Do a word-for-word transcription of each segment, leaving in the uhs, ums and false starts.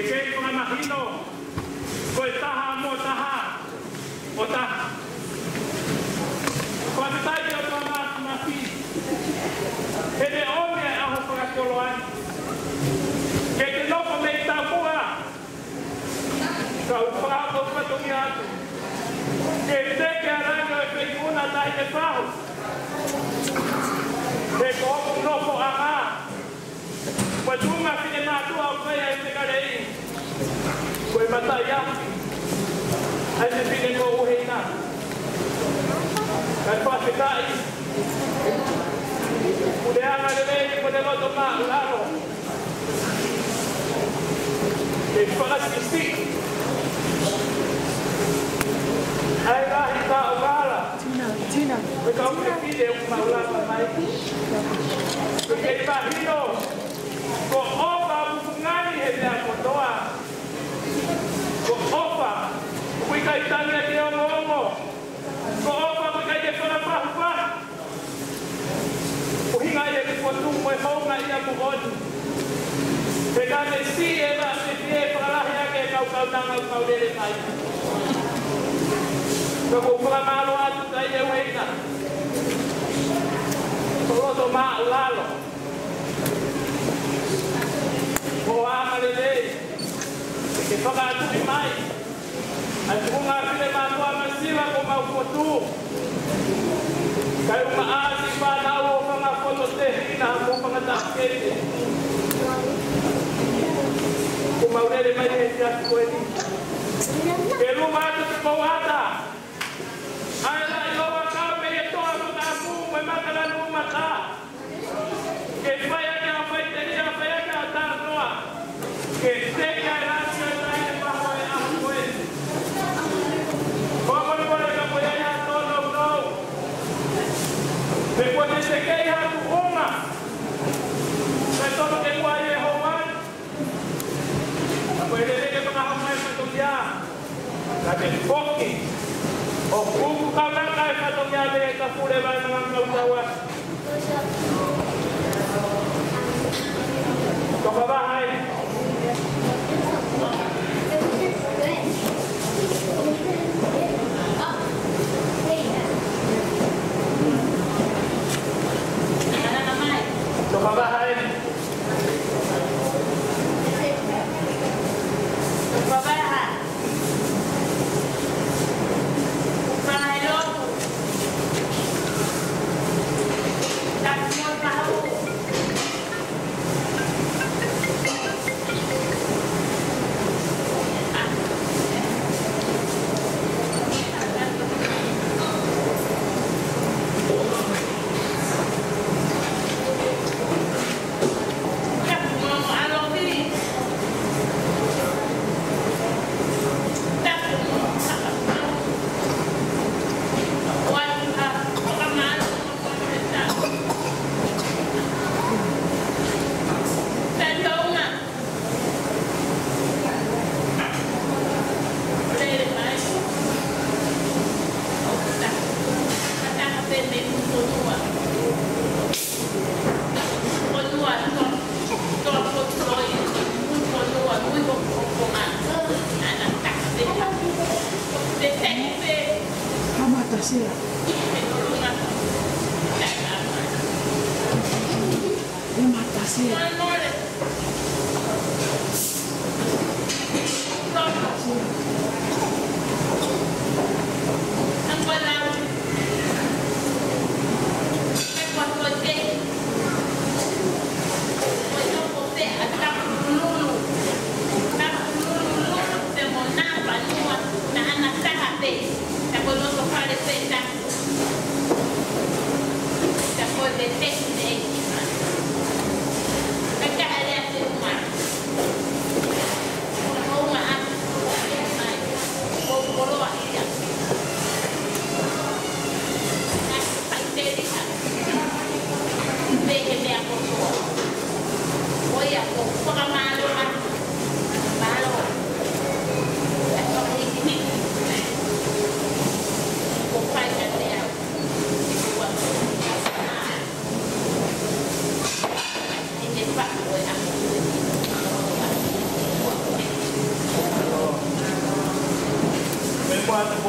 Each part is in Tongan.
Ke fakamahino, ko e taha mo taha, ʻo taha. Fakafetaʻi ʻOtua Māfimafi, he ʻomi e ʻaho fakakoloa ni. Ke ke nofo mei taumuʻa, kau fakahoko fatongia atu. Ke teke ʻa langi ʻo e feʻunga tahi ke fahu. He ko hoku nofoʻanga, ko e tuʻunga finemātuʻa ʻoku fai ai e fekaleʻi, ko e mataʻi afi ʻa e fefine ko Uheina. Kae fakafetaʻi, puleʻanga lelei mo e loto māʻulalo, ke fakasiʻisiʻi ʻa e lahi taʻovala. Tina, Tina. Ko e kau fefine ʻoku mau lava mai, ke kei mahino, ko e ʻofa ʻoku fungani he meʻa kotoa. Ko e ʻofa ʻoku ʻikai tangi ʻaki e ongoongo. Ko e ʻofa ʻoku ʻikai ke fakapahupahu. ʻUhinga ia ki he fotu mo e houngaʻia moʻoni. He ka me si e va se fie fakalahi ake e kau kaunanga ʻoku mau lele mai. Ka ʻoku ou fakamālō atu kia Uheina. Ko e loto māʻulalo, ko e anga lelei, ke fakaʻatuʻi mai ʻa e tuʻunga finemātuʻa masiva ʻo homau fotu. Kae ʻumaʻā siʻi fānau ʻo fanga foto tehina mo fanga taʻokete ʻoku mau lele mai he efiafi ko eni. Ke luma atu ki Pouata ʻa e laʻi ʻo e kau mei he toa Fakaʻamu mo e Makalanu Mata. Ke fai ʻaki ʻa e faʻiteliha, fai ʻaki ʻa e talanoa. Ke teke ʻa e lasi ʻo e tahi ke fahu ʻa e ʻaho ko eni. Fakamolemole ka ko e ʻai ha tōnounou, pe kuo tetekeʻi ha tuʻunga, kae tono ke muʻa ʻi he houa ni. Ka ko e lelei ke fakahā mai e fatongia, ka te foki ʻo kuku kaunaka e fatongia mei he tafule vai manga kautaua. Toka vaha ē. Toka vaha ē. Kamata sea. Kamata sea.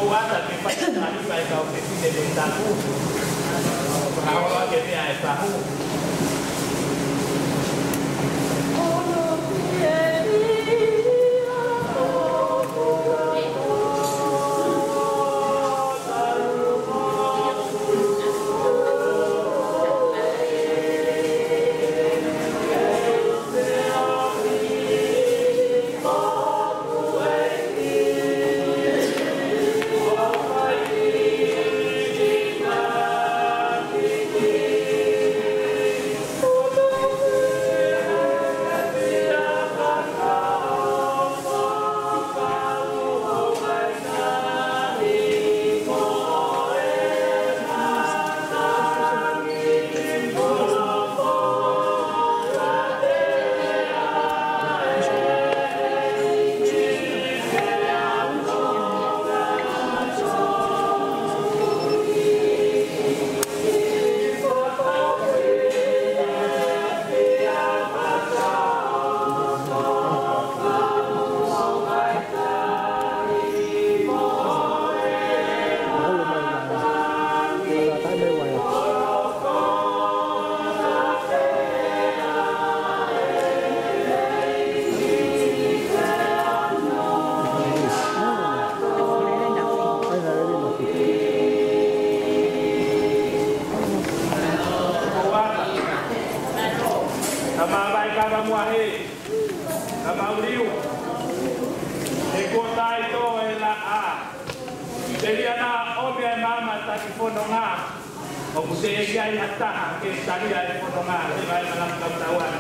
Ua ta ke fai, fai, fai, kau ke fine ko taku. Kau ke fai e taku. Ka mavae kava muʻa he. Ka mau liu. He kuo taʻi tō e laʻā. Telia naʻa ʻomi e maama taki fononga. ʻOku teʻeki ai ha taha ke talia e fononga. Te vai mana kau tauan.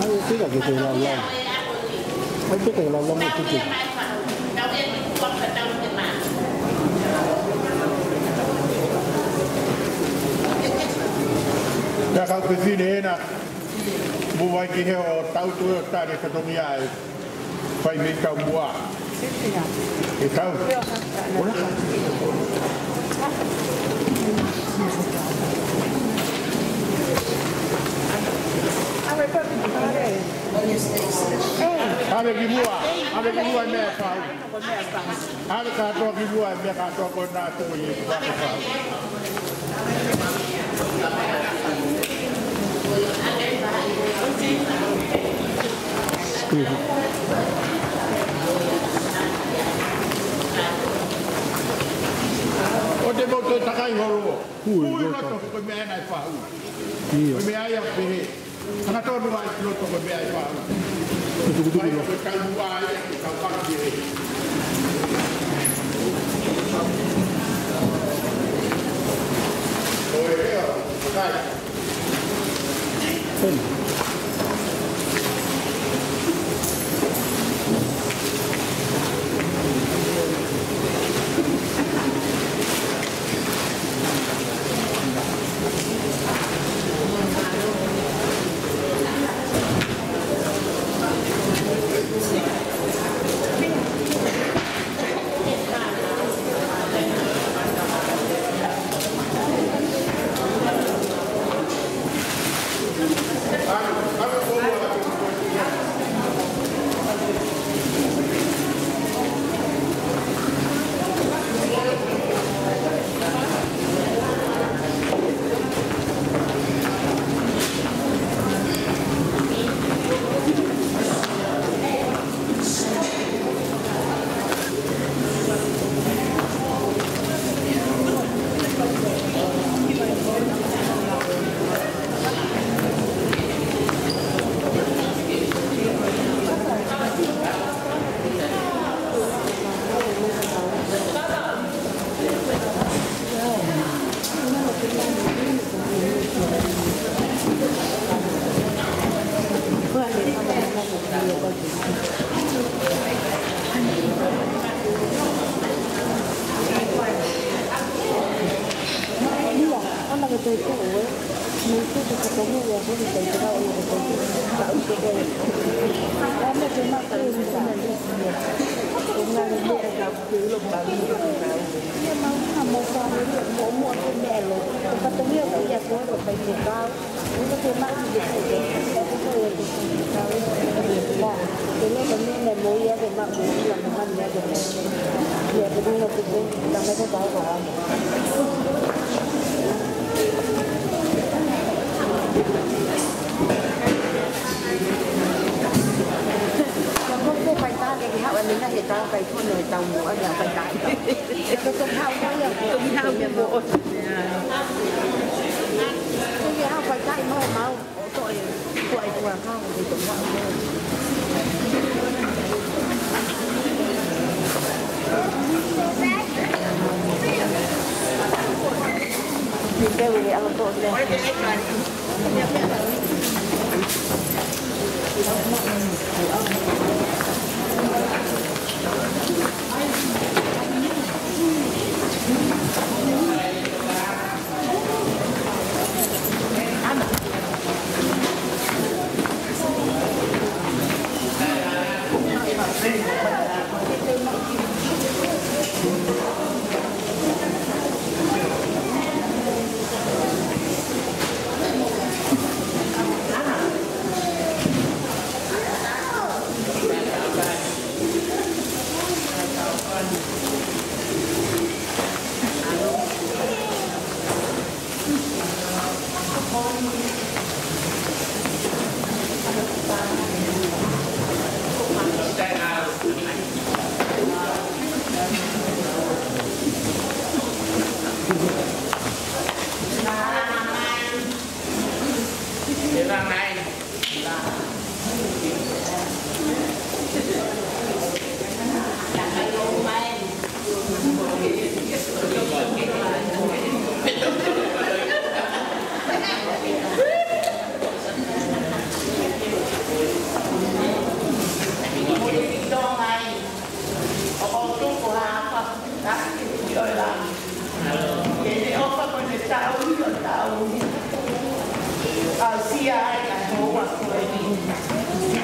Ai, pika ke te lau lau. Ai, pika ke lau lau mo tuki. Ia kau pefine ena. Mo vai ki he o tau tu o tare ka tongi ai. Fai mei tau mua. E tau. Ola. ʻAve ki mua. ʻAve ki mua e meʻa pau. ʻAve kātoa ki mua e meʻa kātoa ko ena tuku i vaka pau. ʻO te mau toe takai holo. Ui, ui, loto. Ko e meʻa ena e pau. Ia. Ko e meʻa ia pehē. Hangatonu ai ki loto ko e meʻa e pau. Ko e tukutuku loto. Ko e kau mua ai, ko e kau pau pehē. Ko e ea, ko e kai.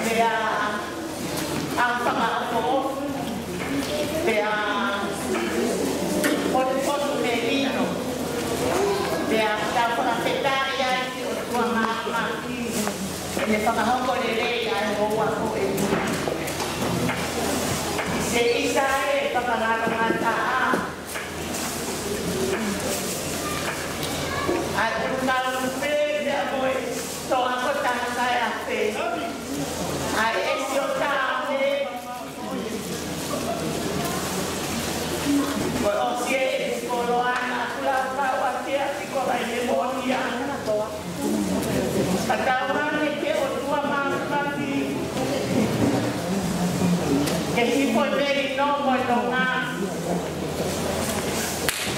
Pea ʻa fakaʻofoʻofa, pea potupotu melino, pea tau fakafetaʻi ai ki he ʻOtua Māfimafi, ʻene fakahoko lelei ʻa e houa ko eni. Seʻi sai e fakangalongataʻa ʻa e ʻulukalu pē pea mo e toʻa ko Tangataeafe. ʻA e ʻEsi ʻo Taʻane. Ko e ʻosi e ʻEsi Koloa na kula kau a tea ki ko lai ne moʻoni ana. Ka tau ane ki he ʻOtua Māfimafi ke hifo e melino mo e nonga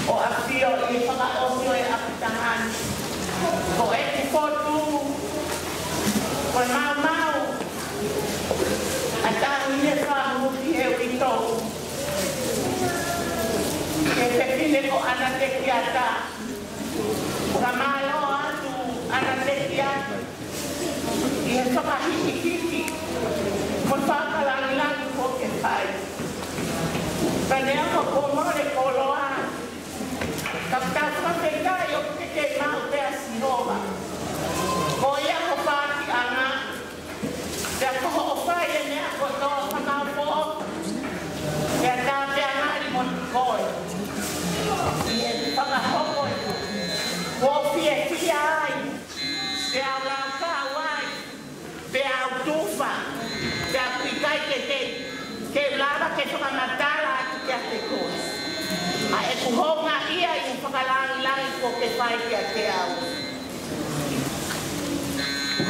ʻo ʻafio ʻi he fakaʻosi ʻo e ʻapitaha ni. Ko ʻeku fotu, ko e maumau ʻa Taʻahine Faʻamuki he uitou. Ki he fefine ko ʻAna Tekiata. Fakamālō atu ʻAna Tekiata ʻi he fakahikihikiʻi mo e fakalangilangi kuo ke fai. Ka neongo kuo mole Koloa, ka tau fakafetaʻi ʻoku ke kei maʻu pē ʻa Sihova. Ko ia ko e fakaʻakiʻanga, pea ko hoʻo fai e meʻa kotoa fakaʻofoʻofa. Pea tā pea ngali mo koe. ʻI he fakahoko ē, kuo u fiefia ai, pea u laukau ai, pea u tufa, pea ʻoku ʻikai ke te, ke u lava ke fakamatala atu kiate koe ʻa ʻeku houngaʻia ʻi he fakalangilangi kuo ke fai kiate au.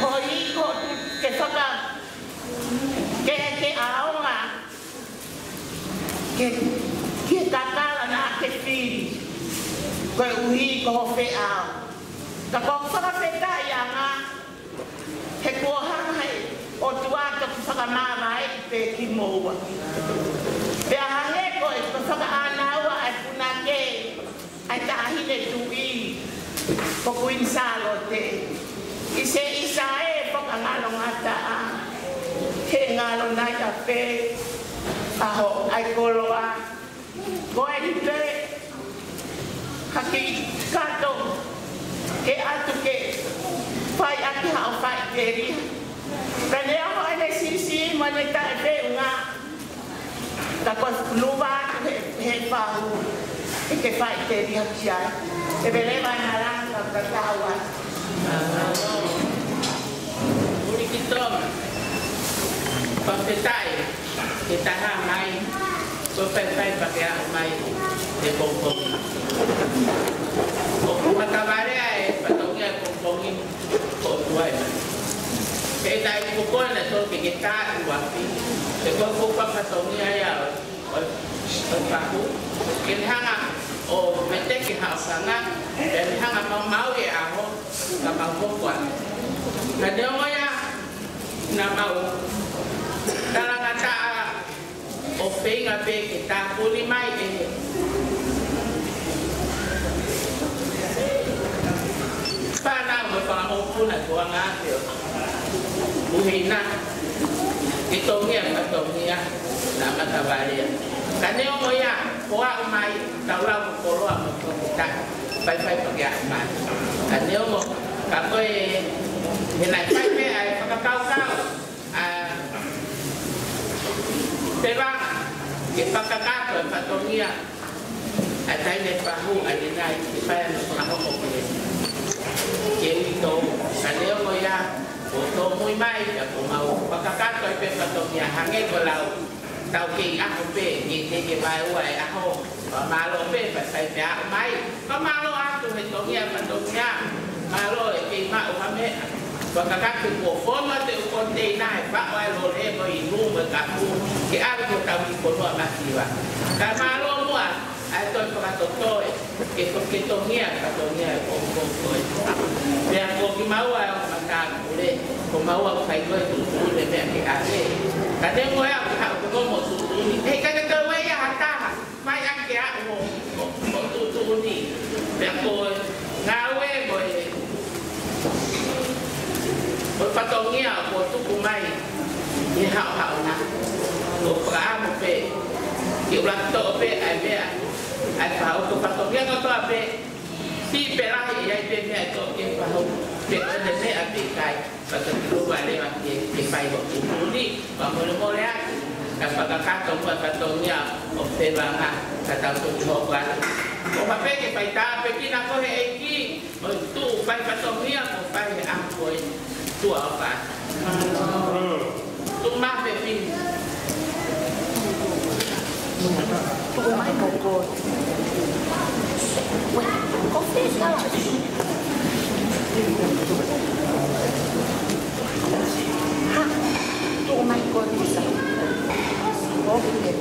Hoi ko tu ke faka, ke, ke ʻaonga ke, ke kakala naʻa ke fili koeʻuhi ko ho feʻao. Ka ko e fakafetaʻiʻanga, he kuo hanga ʻe he ʻOtua ʻo toki fakamāvaeʻi pē kimoua. Pea hangē ko e, ko e fakaʻānaua ʻa e punake ʻa e Taʻahine Tuʻi. ko Kuini Sālote. ʻI he, ʻi he ʻai e fakangalo ngataʻa, ke ngalo nai a pē, ʻa hoʻo ʻai koloa, ko eni pē, ha kiʻi kato, ke ʻatu ke fai ʻaki haʻo faʻiteliha. Pea ne ʻoho ʻene siʻisiʻi mo ʻene taʻefeʻunga. Ka ko e luva atu he, he fahu, ʻe ke faʻiteliha ki ai. ʻE pele mai na langa ka ka taua. Uli ki Tonga. Fakafetaʻi, ke taha mai, ko e faifai pea ke aʻu mai, he pongipongi. ʻOku matavalea e fatongia he pongipongi. Ko tuai mai. He taimi ko ē naʻe tō ke ke tā ua pi. He ko e fuʻu fatongia ia ʻo, ʻo, ʻo pahu. Ke ne hanga ʻo veteki haʻo fanga. Ke ne hanga maumauʻi e ʻaho. Ka mau hoko ange. Ka neongo ia, naʻa mau talangataʻa ʻo feinga pē ke tāpuni mai ʻe he fānau mo e fanga mokopuna ko anga ake ʻo ʻuhina ke tongia fatongia naʻa matavalea. Ka neongo ia, ko e aʻu mai, tau lau mo koloa mo ko kita, faifai pea ke aʻu mai. Ka neongo, ka ko e, he naʻe fai pē ʻa e fakakaukau ʻa Pevanga, ke fakakakato e fatongia ʻa e taimi pahu ʻa ʻanenai, ke fai ange fakahoko ki he, ki he uitou. Ka neongo ia, kuo tōmui mai, ka kuo mau fakakakato ai pē fatongia hangē ko e lau, tau kei ʻaho pē, ke, ke, ke vaeua e ʻaho. Fakamālō pē, faifai pea aʻu mai. Fakamālō atu he tongia, fatongia. Mālō e kei maʻu ha meʻa. Fakakakato kuo fono atu e koniteina he faʻo ʻa e lole mo e inu mo e kapu. Ke ʻalu ki hotau kiʻi fonua masiva. Ka mālō muʻa, ʻa e toe fakatotoe. Ke to-, ke tongia, fatongia e pongipongi ko ē. Pea ko kimaua ʻa e ongo matāpule. Ko maua ʻoku fai ko e tuʻutuʻuni meʻa ke ʻave. Ka te mo ea ke haʻu ke mo tuʻutuʻuni. He ka ke tau ʻai ʻa ha taha. Mai ake ʻa hoʻo, hoʻo, hoʻo tuʻutuʻuni. Pea ko e ngāue mo e, mo e fatongia kuo tuku mai ʻi he haʻohaʻo na. Ko e fakaʻamu pē ke ʻuluaki toʻo pē ʻa e meʻa, ʻa e faʻo ko e fatongia kotoa pē. Siʻi pe lahi ʻe ʻi ai pē meʻa ʻe toʻo ke faʻo. Pe ko e meʻa pē kai. Pea toki lava leva ke, ke fai hoʻo tuʻutuʻuni, fakamolemole atu, ka fakakakato muʻa fatongia ʻo Pevanga, ka tau toki hoko atu. ʻOfa pē ke fai tāpuekina koe ʻe he ʻEiki, ʻo tuʻu fai fatongia, ʻo fai he ʻaho ko ē, tuʻa ʻofa atu. Tuʻu mai pē pini. Tuʻu mai mo koe. Wait, ko fē ka? Ha, tuʻu mai koe, Lisa. Ko fē?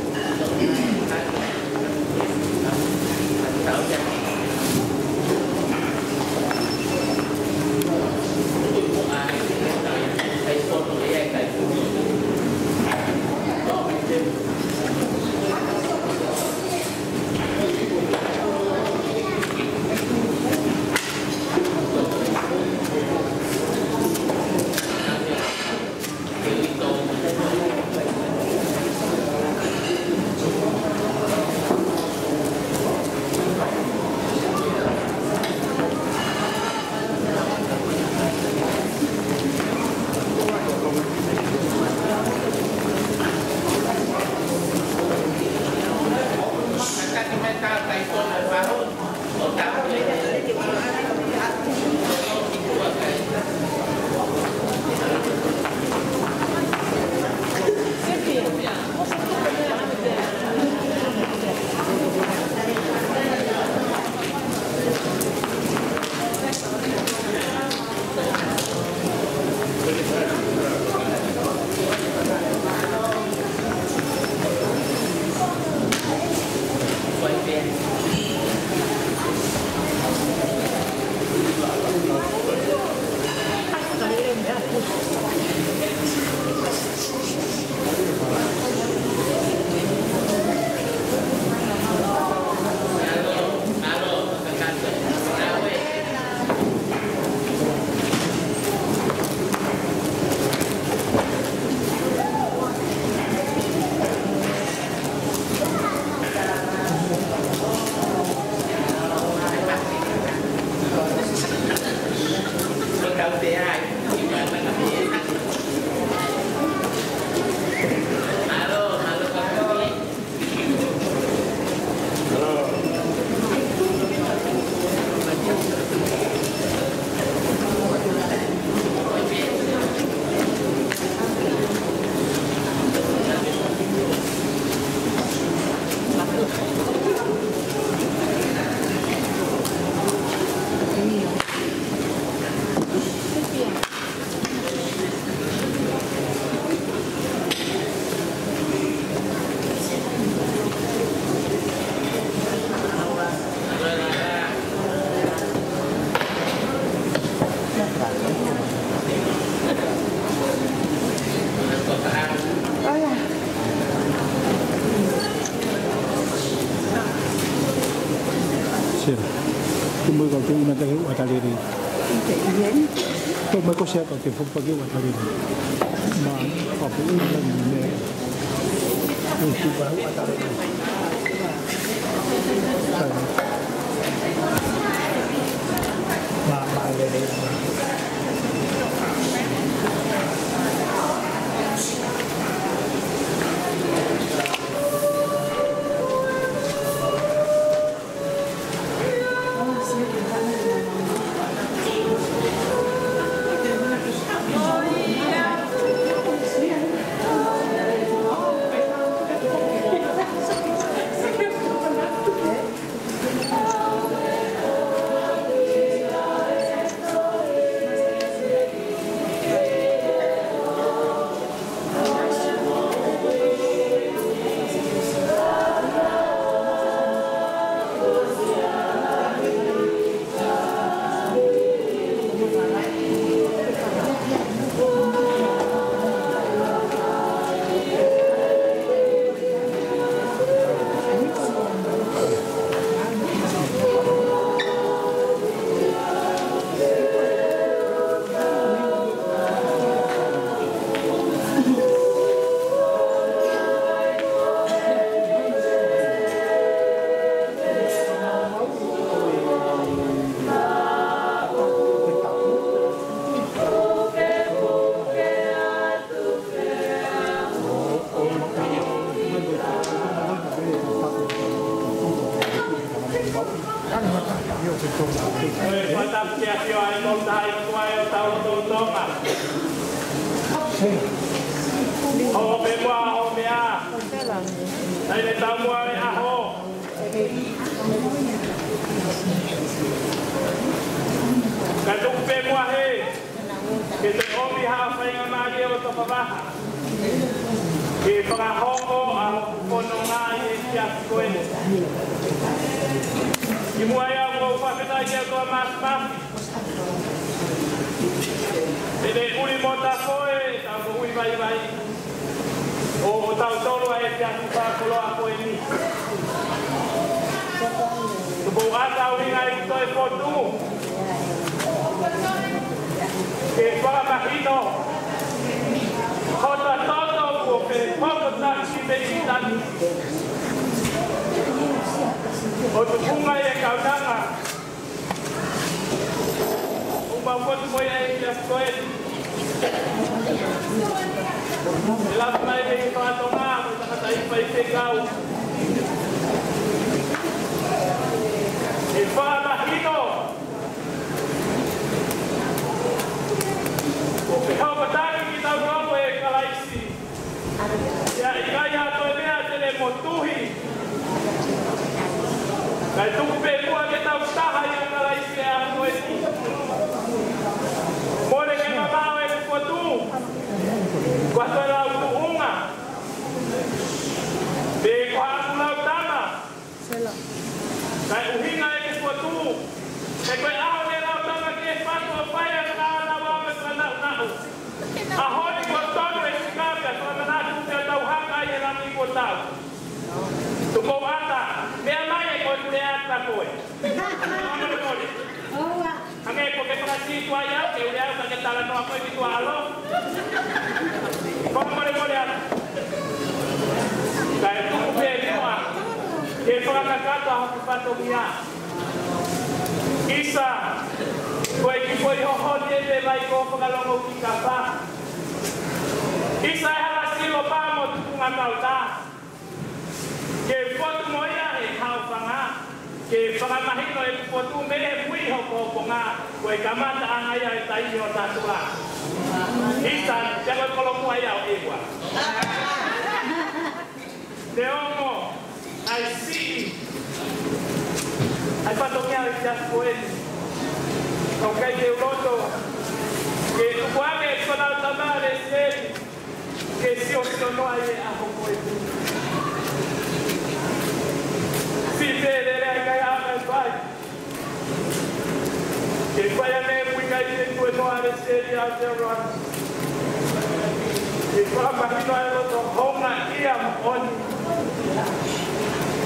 Ke mui kau ke una ke ua talele. Ke mui ko sia kau ke fupa ke ua talele. Ma, kau ke una ke mui. Fupa ua talele. Ma, ma lele. Hoʻo pē mua hoʻo meʻa. Naʻe tau mua e ʻaho. Kae tuku pē muʻa hē, ke toe ʻomi ha faingamālie ʻo toka vaha ke fakahoko ʻa hoku fononga ʻi he efiafi ko eni. Kimuʻa ia ʻoku ou fakafetaʻi kia Toa Māfimafi. Pea ʻuli mo tafoe, tau moʻui vaivai ʻo, ʻo tautolu ʻa e efiafi fakakoloa ko eni. Tuku ʻatā ʻuhinga ʻeku toe fotu ke fakamahino hota toto kuo fepōpaki mei ʻItani ʻo tufunga ʻi he kaunanga. ʻOku mau fotu mo ia ʻi he efiafi ko eni. ʻE lava mai mei he faka-Tonga, mo e tangataʻeiki faifekau. ʻE fakamahino kuo fehokotaki kitautolu ʻe Kalaisi. ʻIo, ʻikai ha toe meʻa te ne motuhi. Kae tuku pē muʻa ke tau taha ʻia Kalaisi he ʻaho ko eni. Mole ke mamaʻo ʻeku fotu. Ko ha toe lau tuʻunga. Pe ko haʻaku lau tama. Kae ʻuhinga ʻeku fotu, he ko e ʻaho ne lau tama ki he fatu ʻo fai ʻa e fakaʻānaua mo e fakanaʻunaʻu. ʻAho ni kuo tonu e sika pea fakamanatu pea tau hanga ʻi he langi kuo tau. Tuku ʻatā, meʻa mai ē ko e lea ʻa koe. Hangē ko e fakasītuʻa ia, ke ʻuli au ka ke talanoa koe ki tuʻa ʻalo. Fakamolemole atu. Kae tuku pē muʻa ke fakakakato ʻa hoku fatongia. ʻIsa, ko e kiʻi foʻi hohoni ē pē vai ko fakalongo ki kapa. ʻIsa e hala silo pā mo tukunga kautā. Ke fotu mo ia he haofanga, ke fakamahino ʻeku fotu mei he mui hokohokonga, ko e kamataʻanga ia e taimi ʻo tatua. ʻIsa, pea ko e kolomuʻa ia ʻo ʻEua. Neongo ʻa e siʻi ʻa e fatongia ʻi he efiafi ko eni, ka ʻoku ʻikai ke u loto ke tuku ange ʻeku fanau tama Leseli ke siosio noa ʻi he ʻaho ko eni. Siʻi pē lele ʻikai ha ʻai fai. Ke fai ange ʻeku ʻikai ke tuʻu noa Leseli ʻa Teron. Ke fakamahino ʻa e loto houngaʻia moʻoni.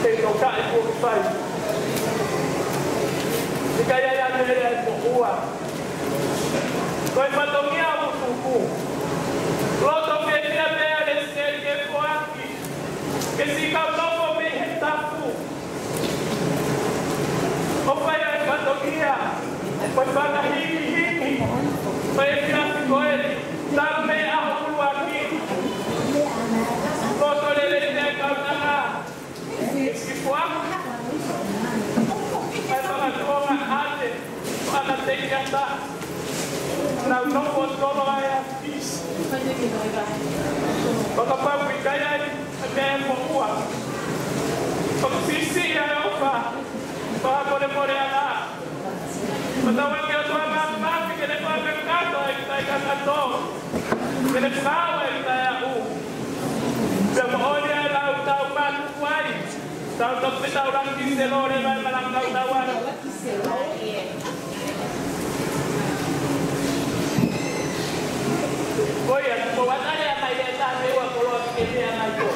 Ke tokaʻi kuo fai. Ko e fatongia ʻoku tuku. Loto fiefia pē ʻa Lesieli ke foaki ke siʻi kau nofo mei he tafu. ʻO fai ʻa e fatongia, ko e fanga hikihiki, ko e efiafi ko eni, talu mei he ʻaho ʻuluaki. Loto lelei pē ʻa e kautaha. Siʻi foaki. ʻA e fanga tuʻunga ʻa e fanga tekiata. Nau nofo tolo ai ʻa Fisi. Fakapapauʻi kai ai ʻa e meʻa moʻua. Fakasisi ʻa e ʻofa. Fakamolemole ʻa e ʻOtua Māfimafi ke ne fakakakato ʻa e taʻekakato. Ke ne fakaava ʻa e taʻeaʻu. Pea moʻoni ʻa e lau tau matuku ai. Tau toki pē tau laki ki se lole mai malanga tau tau ai. Ko ia, ko ʻata lea mai lea tā me ua koloa ki te mea mai ko.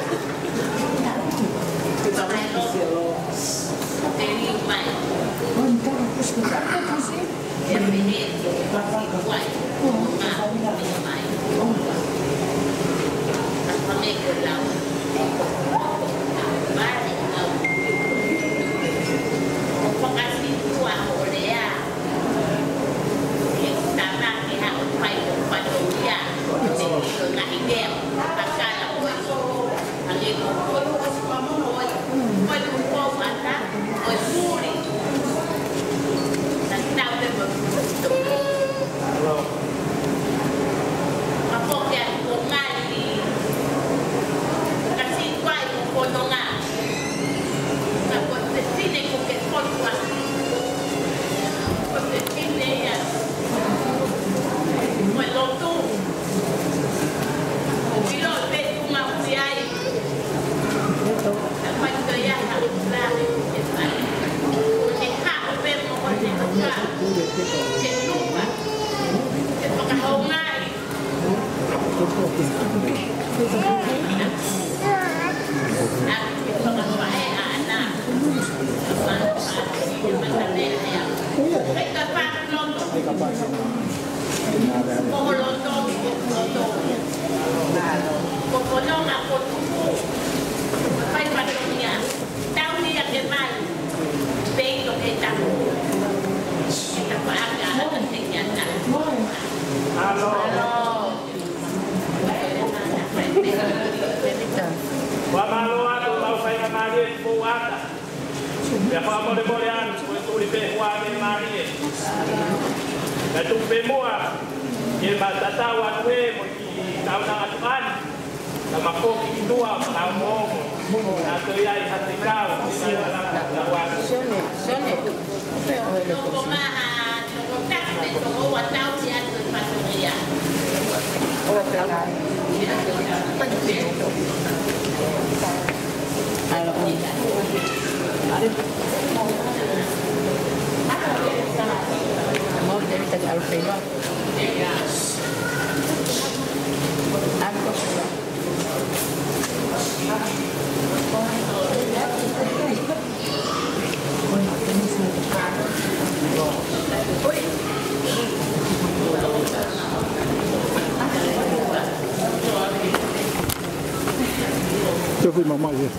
Te liu mai. Ua mālō atu lau faingamālie ki Pouata. Pea fakamolemole atu ko e tuli pē hua ke mālie. Ka tuku pē muʻa ke ma tatau atu ē mo e kiʻi kaunanga tuʻani. Ka ma foki ki tuʻa ma kau mo mo. Na to ia i ha te kau. Sione, Sione. Tofu mamai, eh.